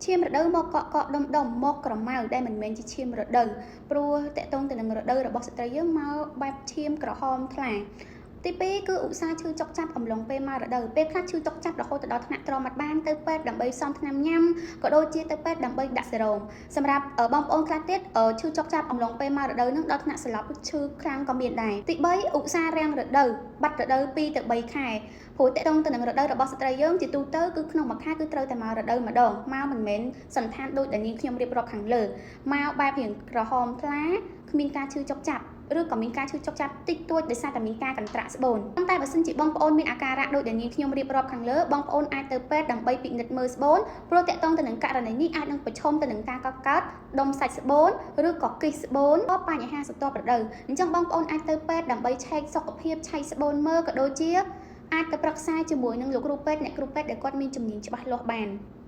ឈាមរដូវមកកក់កក់ដុំដុំមកក្រមៅដែលមិនមែនជាឈាមរដូវព្រោះតកតងទៅនឹងរដូវរបស់ស្ត្រីយើងមកបែបឈាមក្រហមថ្លាទី2គឺឧស្សាហ៍ឈឺចុកចាប់អំឡុងពេលមករដូវពេលខ្លះឈឺចុកចាប់រហូតដល់ថ្នាក់ទ្រាំអត់បានទៅពេទ្យដើម្បីផ្សំថ្នាំញ៉ាំក៏ដូចជាទៅពេទ្យដើម្បីដាក់សេរ៉ូមសម្រាប់បងប្អូនខ្លះទៀតឈឺចុកចាប់អំឡុងពេលមករដូវនឹងដល់ថ្នាក់ស្លាប់ឈឺខ្លាំងក៏មានដែរទី3ឧស្សាហ៍រាំងរដូវបាត់រដូវ2ទៅ3ខែព្រោះតកតងទៅនឹងរដូវរបស់ស្ត្រីយើងជាទូទៅគឺក្នុងមួយខែគឺត្រូវតែមករដូវម្ដងមកមិនមែនសន្តានដូចដែលនាងខ្ញុំរៀបរាប់ខាងលើមកបែបរៀងក្រហមថ្លាគ្មានការឈឺចុកចាប់ឬក៏មានការឈឺចុកចាប់តិចតួចដោយសារតែមានការកន្ត្រាក់ស្បូនប៉ុន្តែបើសិនជាបងប្អូនមានអាការៈដូចដែលនាងខ្ញុំរៀបរាប់ខាងលើបងប្អូនអាចទៅពេទ្យដើម្បីពិនិត្យមើលស្បូនព្រោះតកតងទៅនឹងករណីនេះអាចនឹងប្រឈមទៅនឹងការកកើតដុំសាច់ស្បូនឬក៏គិះស្បូនក៏បញ្ហាស្រទាប់រដូវអញ្ចឹងបងប្អូនអាចទៅពេទ្យដើម្បីឆែកសុខភាពឆែកស្បូនមើលក៏ដូចជាអាចទៅប្រឹក្សាជាមួយនឹងលោកគ្រូពេទ្យអ្នកគ្រូពេទ្យដែលគាត់មានជំនាញច្បាស់លាស់បាន។